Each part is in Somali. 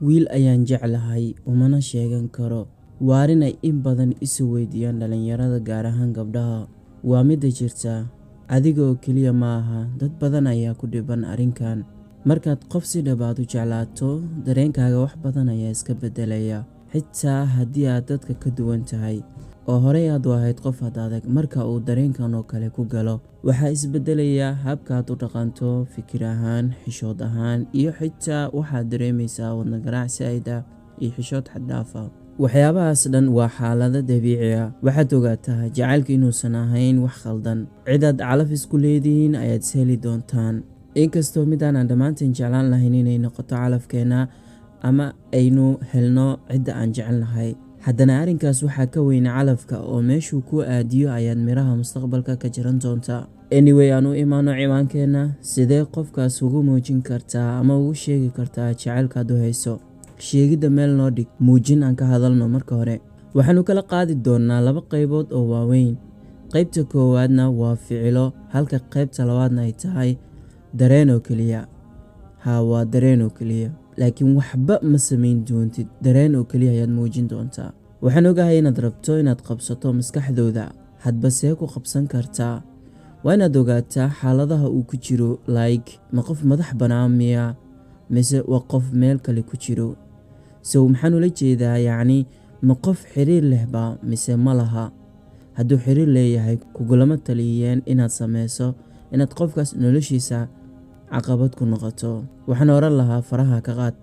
Wiil ayaan jeclahay, umana sheegan karo. Waa arrin ay in badan isu weydiiyaan dhalinyarada, gaar ahaan gabdhaha. Waa midda jirta. Adiga oo keliya ma aha, dad badan ayaa ku dhibban arrinkan. Markaad qof si dhab ah u jeclaato, dareenkaaga wax badan ayaa iska beddelaya. Xitaa haddii aad dadka ka duwan tahay, oo horey aad u ahayd qof ad adag, marka uu dareenkan oo kale ku galo, waxaa isbeddelaya habka aad u dhaqanto, fikir ahaan, xishood ahaan, iyo xitaa waxaad dareemaysaa wadne garaac zaa'id ah iyo xishood xad dhaaf ah. Waxyaabahaas dhan waa xaalado dabiici ah. Waxaad ogaataa jacaylku inuusan ahayn wax khaldan. Cid aad calaf isku leedihiin ayaad is heli doontaan. Inkastoo mid aanan dhammaanteen jeclaan lahayn inay noqoto calafkeena ama aynu helno cidda aan jecelnahay, haddana arrinkaas waxaa ka weyn calafka oo meeshuu ku aadiyo ayaad miraha mustaqbalka ka jaran doontaa. Anyway, aan u imaano ciwaankeena. Sidee qofkaas ugu muujin kartaa ama ugu sheegi kartaa jacaylkaad u hayso? Sheegidda meel noo dhig, muujin aan ka hadalno marka hore. Waxaanu kala qaadi doonaa laba qaybood oo waaweyn. Qaybta koowaadna waa ficilo, halka qaybta labaadna ay tahay dareen oo keliya. Haa, waa dareen oo keliya, laakiin waxba ma samayn doontid, dareen oo keliya ayaad muujin doontaa. Waxaan ogahay inaad rabto inaad qabsato maskaxdooda. Hadba see ku qabsan kartaa? Waa inaad ogaataa xaaladaha uu ku jiro, like ma qof madax bannaan miya mise waa qof meel kale ku jiro? So maxaan ula jeedaa, yacni ma qof xiriir leh ba mise ma laha? Hadduu xiriir leeyahay, kugulama taliyeen inaad sameyso inaad qofkaas noloshiisa caqabad ku noqoto. Waxaan oran lahaa faraha ka qaad.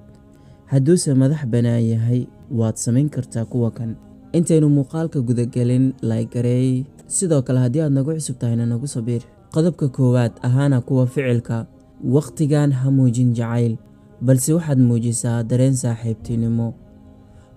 Hadduuse madax bannaan yahay, waad samayn kartaa kuwa kan. Intaynu muuqaalka gudagelin, like gareey. Sidoo kale haddii aad nagu cusub tahayna, nagu sabiir. Qodobka koowaad ahaana kuwa ficilka. Waqtigan ha muujin jacayl, balse waxaad muujisaa dareen saaxiibtinimo.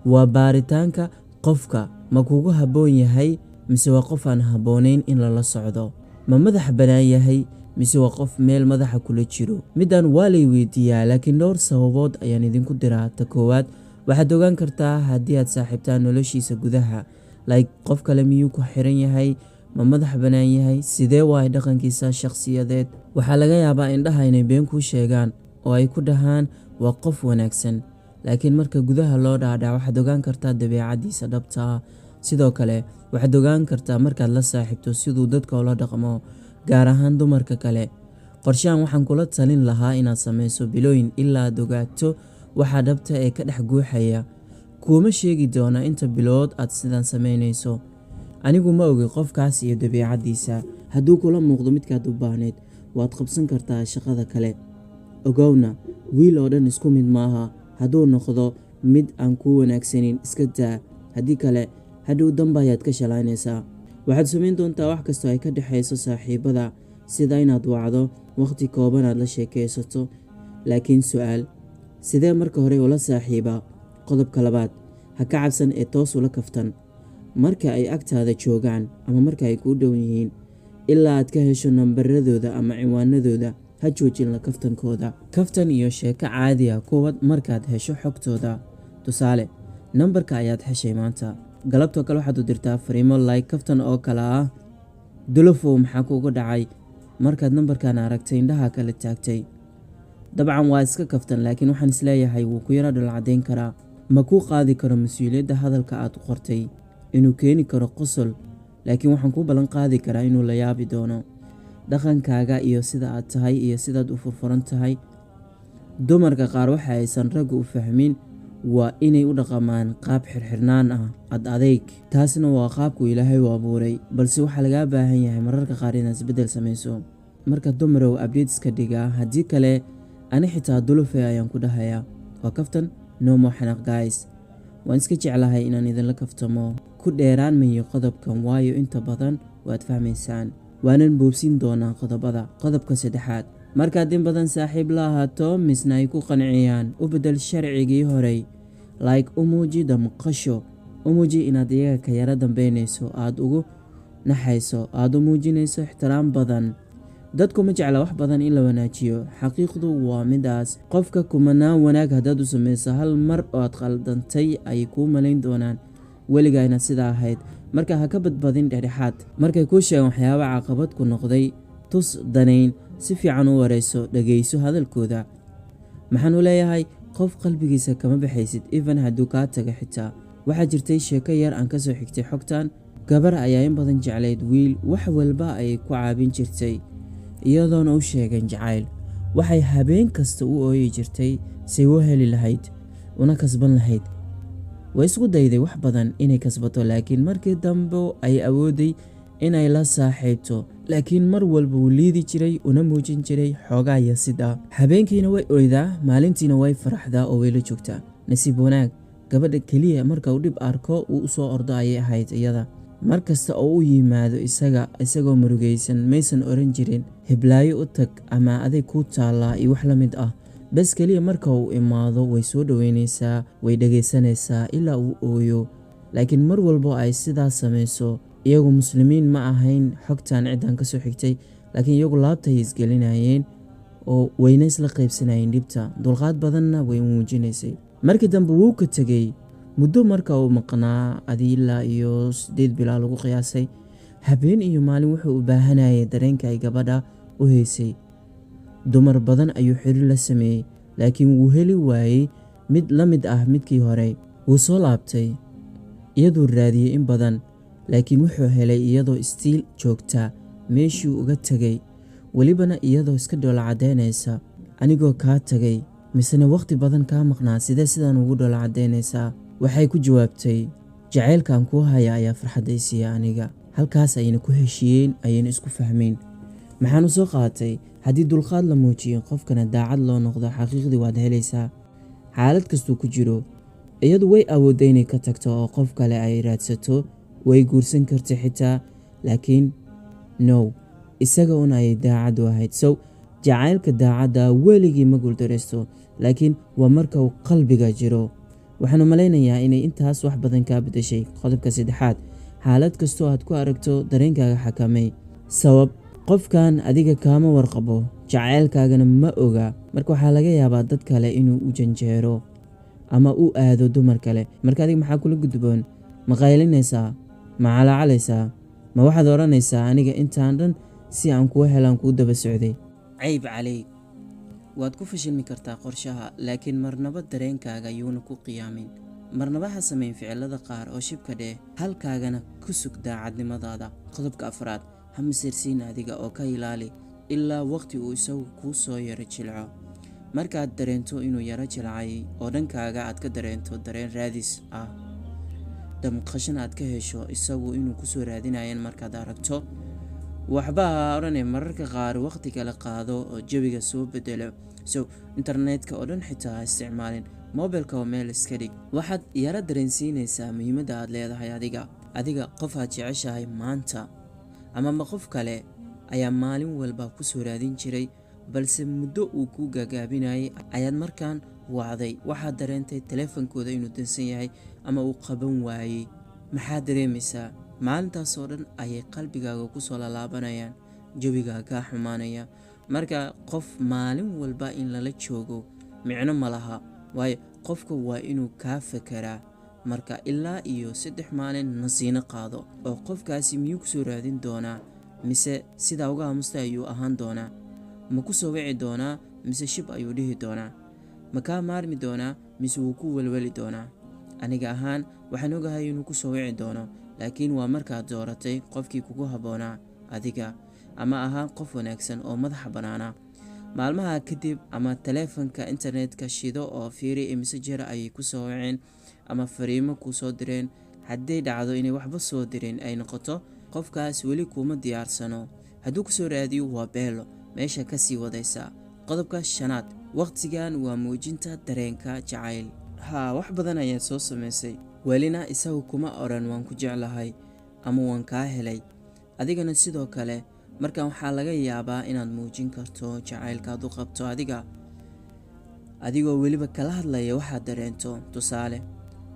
Waa baaritaanka qofka: ma kugu habboon yahay mise waa qof aan habboonayn in lala socdo? Ma madax bannaan yahay mise waa qof meel madaxa kula jiro? Middan waa lay weydiiyaa, laakiin dhowr sababood ayaan idinku diraa. Ta koowaad, waxaad ogaan kartaa haddii aad saaxiibtaan noloshiisa gudaha, like qof kale miyuu ku xiran yahay, ma madax bannaan yahay, sidee waay dhaqankiisa shakhsiyadeed. Waxaa laga yaabaa indhaha inay been kuu sheegaan oo ay ku dhahaan waa qof wanaagsan, laakiin marka gudaha loo dhaadhaco waxaad ogaan kartaa dabeecaddiisa dhabta ah. Sidoo kale waxaad ogaan kartaa markaad la saaxiibto siduu dadka ula dhaqmo, gaar ahaan dumarka kale. Qorshahan waxaan kula talin lahaa inaad sameyso bilooyin ilaa aad ogaato waxa dhabta ee ka dhex guuxaya. Kuuma sheegi doona inta bilood aad sidan sameynayso. Anigu ma ogi qofkaas iyo dabeecaddiisa. Hadduu kula muuqdo midkaad u baahnayd, waad qabsan kartaa shaqada kale. Ogowna, wiil oo dhan isku mid maaha. Hadduu noqdo mid aan kuu wanaagsanin, iska daa. Haddii kale hadhow damba ayaad ka shalaynaysaa. Waxaad samayn doontaa wax kastoo ay ka dhexayso saaxiibada, sida inaad wacdo, waqti kooban aad la sheekaysato. Laakiin su'aal: sidee marka hore ula saaxiibaa? Qodobka labaad, ha ka cabsan ee toos ula kaftan marka ay agtaada joogaan ama marka ay kuu dhow yihiin. Ilaa aad ka hesho nambaradooda ama ciwaanadooda, ha joojin la kaftankooda. Kaftan iyo sheeko caadi ah kuwad markaad hesho xogtooda. Tusaale, nambarka ayaad heshay maanta, galabtoo kale waxaad u dirtaa fariimo like kaftan oo kale ah: "Dulufow, maxaa kuugu dhacay markaad nambarkan aragtay indhaha kala taagtay?" Dabcan waa iska kaftan, laakiin waxaan isleeyahay wuu ku yara dhalcadeyn karaa. Ma kuu qaadi karo mas-uuliyadda hadalka aad qortay inuu keeni karo qosol, laakiin waxaan kuu ballan qaadi karaa inuu la yaabi doono dhaqankaaga iyo sida aad tahay iyo sidaad u furfuran tahay. Dumarka qaar waxa aysan raggu u fahmin waa inay u dhaqamaan qaab xirxirnaan ah, ad adeyg. Taasna waa qaabku Ilaahay u abuuray, balse waxaa lagaa baahan yahay mararka qaar inaad isbeddel samayso. Marka dumarow, updates ka dhigaa. Haddii kale ani xitaa dulufe ayaan ku dhahayaa. Waa kaftan, no more xanaaq guys. Waan iska jeclahay inaan idinla kaftamo. Ku dheeraan mayo qodobkan, waayo inta badan waad fahmaysaan, waanan boobsin doonaa qodobada. Qodobka saddexaad, markaad in badan saaxiib la ahaato misna ay ku qanciyaan, u beddel sharcigii horey, like u muuji damqasho, u muuji inaad iyaga ka yara dambeynayso, aad ugu naxayso, aad u muujinayso ixtiraam badan. Dadku ma jecla wax badan in la wanaajiyo, xaqiiqdu waa midaas. Qofka kumanaan wanaag haddaad u samayso, hal mar oo aad khaldantay ayay kuu malayn doonaan weligaa inaad sidaa ahayd. Marka ha ka badbadin, dhexdhexaad. Markay kuu sheegaan waxyaaba caqabad ku noqday, tus danayn, si fiican u wareyso, dhegayso hadalkooda. Maxaan u leeyahay? Qofka Qof qalbigiisa kama baxaysid, even hadduu kaa taga xitaa. Waxaa jirtay sheeko yar aan kasoo xigtay xogtan. Gabar ayaa in badan jeclayd wiil, wax walba ayay ku caabin jirtay iyadoona u sheegan jacayl. Waxay habeen kasta u ooyi jirtay say u heli lahayd una kasban lahayd. Way isku dayday wax badan inay kasbato, laakiin markii dambe ay awooday inay la saaxiibto, laakiin mar walba wuu liidi jiray una muujin jiray xoogaa yasid ah. Habeenkiina way oydaa, maalintiina way faraxdaa oo way la joogtaa. Nasiib wanaag, gabadha keliya marka uu dhib arko uu usoo ordo ayay ahayd iyada. Mar kasta oo u yimaado isaga isagoo murugaysan, maysan oran jirin "Heblaayo u tag" ama "Aday kuu taallaa" iyo wax la mid ah. Bes keliya marka uu imaado way soo dhoweynaysaa, way dhegaysanaysaa ilaa uu ooyo. Laakiin mar walbo ay sidaas samayso, iyagu Muslimiin ma ahayn xogtan ciddaan kasoo xigtay, laakiin iyagu laabtay isgelinayeen oo wayna isla qaybsanayeen dhibta, dulqaad badanna way muujinaysay. Markii dambe wuu ka tegey. Muddo marka uu maqnaa, adi ilaa iyo 8 bilaa lagu qiyaasay, habeen iyo maalin wuxuu u baahanayay dareenka ay gabadha u haysay. Dumar badan ayuu xiriir la sameeyey, laakiin wuu heli waayey mid la mid ah midkii hore. Wuu soo laabtay, iyaduu raadiyey in badan, laakiin wuxuu helay iyadoo still joogta meeshii uga tegay, welibana iyadoo iska dhoola caddaynaysa. "Anigoo kaa tagay, misena wakhti badan kaa maqnaa, sidee sidaan ugu dhoola caddaynaysaa?" Waxay ku jawaabtay, "Jacaylkan kuu haya ayaa farxadday siiya aniga." Halkaas ayayna ku heshiiyeen, ayayna isku fahmeen. Maxaan u soo qaatay? Haddii dulqaad la muujiyo, qofkana daacad loo noqdo, xaqiiqdii waad helaysaa xaalad kastuu ku jiro. Iyadu way awoodday inay ka tagto oo qof kale ay raadsato, way guursan kartay xitaa, laakiin no, isaga un ayay daacad u ahayd. So jacaylka daacadda weligii ma guuldaraysto, laakiin waa marka uu qalbiga jiro. Waxaan u malaynayaa inay intaas wax badan kaa bedeshay. Qodobka saddexaad: xaalad kastoo aad ku aragto dareenkaaga xakamay. Sabab qofkan adiga kaama warqabo, jacaylkaagana ma oga. Marka waxaa laga yaabaa dad kale inuu u janjeero ama u aado dumar kale. Marka adiga maxaa kula gudboon? Ma qaylinaysaa? Ma calaacalaysaa? Ma waxaad odhanaysaa, "Aniga intaan dhan si aan kuu helaan kuu daba socday"? Cayb caleyk, waad ku fashilmi kartaa qorshaha, laakiin marnaba dareenkaaga yuuna ku qiyaamin. Marnaba ha samayn ficilada qaar oo shibka dheh, halkaagana ku sug daacadnimadaada. Qodobka afraad: ha masirsiin adiga oo ka ilaali ilaa waqti uu isagu kuu soo yaro jilco. Markaad dareento inuu yaro jilcay oo dhankaaga aad ka dareento dareen raadis ah, damqashan aad ka hesho isagu inuu kusoo raadinayan, markaad aragto, waxba ha odhane. Mararka qaar waqti kale qaado oo jawiga soo bedelo. So internetka oo dhan xitaa ha isticmaalin, mobilka oo meel iska dhig. Waxaad yaro dareensiinaysaa muhiimadda aad leedahay adiga. Adiga qof aad jeceshahay maanta amaba qof kale ayaa maalin walba kusoo raadin jiray, balse muddo uu ku gagaabinayay ayaad markaan wacday. Waxaad dareentay taleefankooda inuu dansan yahay ama uu qaban waayey. Maxaad dareemaysaa? Maalintaasoo dhan ayay qalbigaaga kusoo lalaabanayaan, jawigaaga kaa xumaanaya. Marka qof maalin walba in lala joogo micno ma laha, waayo qofka waa inuu kaa fekeraa. Marka ilaa iyo 3 maalin nasiino qaado oo qofkaasi miyuu kusoo raadin doonaa, mise sidaa uga aamustay ayuu ahaan doonaa? Ma ku soo wici doonaa, mise shib ayuu dhihi doonaa? Ma kaa maarmi doonaa, mise wuu ku welweli doonaa? Aniga ahaan waxaan ogahay inuu ku soo wici doono, laakiin waa markaad dooratay qofkii kugu habboonaa adiga ama ahaa qof wanaagsan oo madaxa bannaana. Maalmaha kadib ama taleefanka internetka shido oo fiiri imise jeer ayay ku soo wiceen ama fariimo kuu soo direen. Hadday dhacdo inay waxba soo dirin, ay noqoto qofkaas weli kuuma diyaarsano. Hadduu kusoo raadiyo, waa beelo meesha kasii wadaysaa. Qodobka shanaad: waqtigan waa muujinta dareenka jacayl. Haa, wax badan ayaad soo samaysay, welina isagu kuma odhan "Waan ku jeclahay" ama "Waan kaa helay". Adigana sidoo kale. Markan waxaa laga yaabaa inaad muujin karto jacaylkaad u qabto adiga, adigoo weliba kala hadlaya waxaad dareento. Tusaale,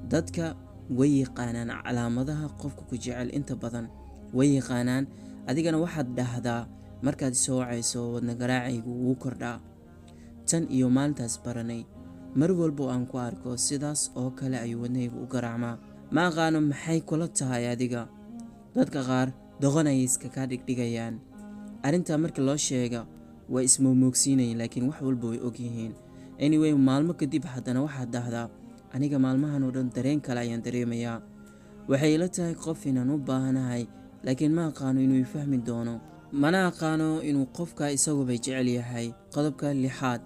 dadka way yaqaanaan calaamadaha qofka ku jecel, inta badan way yaqaanaan. Adigana waxaad dhahdaa, "Markaad isoo wacayso wadna garaacaygu wuu kordhaa. Tan iyo maalintaas baranay, mar walbo aan ku arko sidaas oo kale ayuu wadnahaygu u garaacmaa. Ma aqaano maxay kula tahay adiga." Dadka qaar doqon ayay iskakaa dhigdhigayaan. Arrintaa marka loo sheega way ismoogmoogsiinayeen, laakiin wax walba way ogyihiin. Anyway, maalmo kadib haddana waxaad dhahdaa, "Aniga maalmahan oo dhan dareen kale ayaan dareemayaa. Waxay ila tahay qof inaan u baahanahay, laakiin ma aqaano inuu i fahmi doono, mana aqaano inuu qofka isaguba jecel yahay." Qodobka lixaad: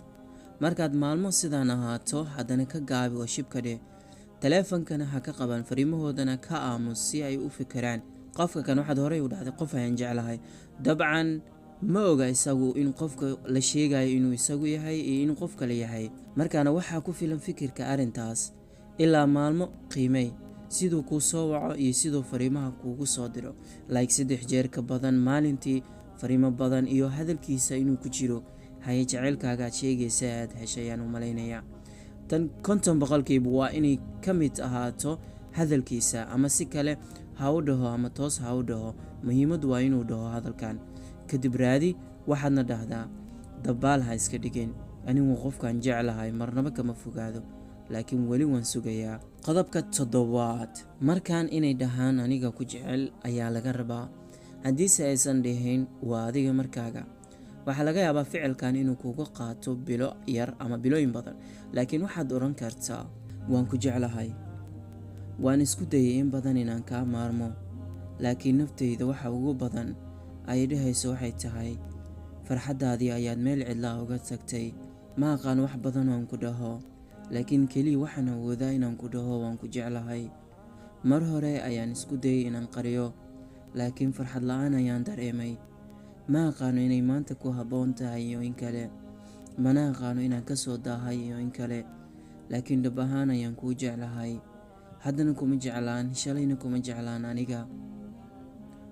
markaad maalmo sidaan ahaato, haddana ka gaabi oo shibka dheh, taleefankana ha ka qaban, fariimahoodana ka aamus si ay u fikiraan. Qofka kan waxaad horey u dhahday, "Qof ayaan jeclahay." Dabcan ma oga isagu in qofka la sheegayo inuu isagu yahay iyo inuu qof kale yahay. Markaana waxaa ku filan fikirka arrintaas. Ilaa maalmo qiimey siduu kuu soo waco iyo siduu fariimaha kuugu soo diro, like 3 jeer ka badan maalintii, fariimo badan iyo hadalkiisa inuu ku jiro. Haye, jaceylkaaga aad sheegaysa aad heshay ayaan u malaynayaa. Tan 50% waa inay ka mid ahaato hadalkiisa, ama si kale ha u dhaho ama toos ha u dhaho, muhiimaddu waa inuu dhaho hadalkan. Kadib raadi, waxaadna dhahdaa, "Dabaal ha iska dhigin, anigu qofkaan jeclahay marnaba kama fogaado, laakiin weli waan sugayaa." Qodobka toddobaad: markaan inay dhahaan "aniga ku jecel" ayaa laga rabaa. Haddiise aysan dhihin, waa adiga markaaga. Waxaa laga yaabaa ficilkan inuu kuga qaato bilo yar ama bilooyin badan, laakiin waxaad odhan kartaa, "Waan ku jeclahay. Waan isku dayay in badan inaan kaa maarmo, laakiin naftayda waxa ugu badan ay dhehayso waxay tahay farxaddaadii ayaad meel cidlaa uga tagtay. Ma aqaan wax badan oon ku dhaho, laakiin keliya waxaan awoodaa inaan ku dhaho waan ku jeclahay. Mar hore ayaan isku dayay inaan qariyo, laakiin farxad la'aan ayaan dareemay. Ma aqaano inay maanta ku habboon tahay iyo in kale, mana aqaano inaan ka soo daahay iyo in kale, laakiin dhab ahaan ayaan kuu jeclahay. Haddana kuma jeclaan, shalayna kuma jeclaan. Aniga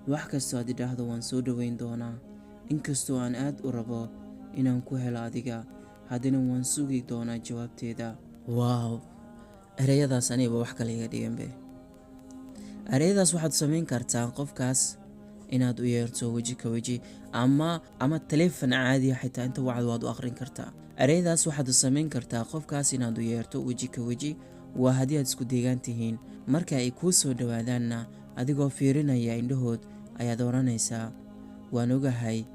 wax kastoo aad idhaahdo waan soo dhoweyn doonaa. Inkastoo aan aad u rabo inaan ku helo adiga, haddana waan sugi doonaa jawaabteeda." Wow, ereyadaas aniga wax kale iga dhiganbe. Ereyadaas waxaad samayn kartaa qofkaas inaad u yeerto weji ka weji ama taleefon caadiya xitaa inta wacd waad u aqrin kartaa. Ereyadaas waxaad samayn kartaa qofkaas inaad u yeerto weji ka weji, waa haddii aad isku deegaan tihiin. Marka ay kuu soo dhowaadaanna, adigoo fiirinaya indhahood ayaad odhanaysaa, "Waan ogahay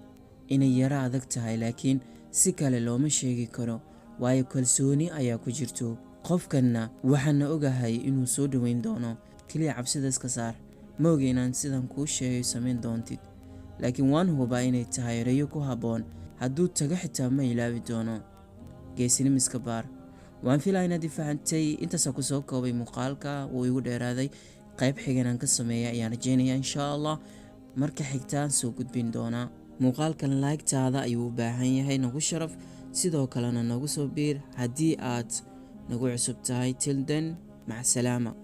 inay yaro adag tahay, laakiin si kale looma sheegi karo, waayo kalsooni ayaa ku jirto qofkanna, waxaana ogahay inuu soo dhoweyn doono. Keliya cabsida iska saar. Ma ogi inaan sidan kuu sheegay samayn doontid, laakiin waan hubaa inay tahay ereyo ku habboon. Hadduu tago xitaa ma ilaawi doono. Geesinimiska baar." Waan filaa inaad i fahantay. Intaasaa kusoo koobay muuqaalka, wuu igu dheeraaday. Qayb xigan aan ka sameeya ayaan rajeynaya, insha Allah marka xigtaan soo gudbin doonaa. Muuqaalkan like-taada ayuu u baahan yahay. Nagu sharaf, sidoo kalena nagu soo biir haddii aad nagu cusub tahay. Till then, macsalaama.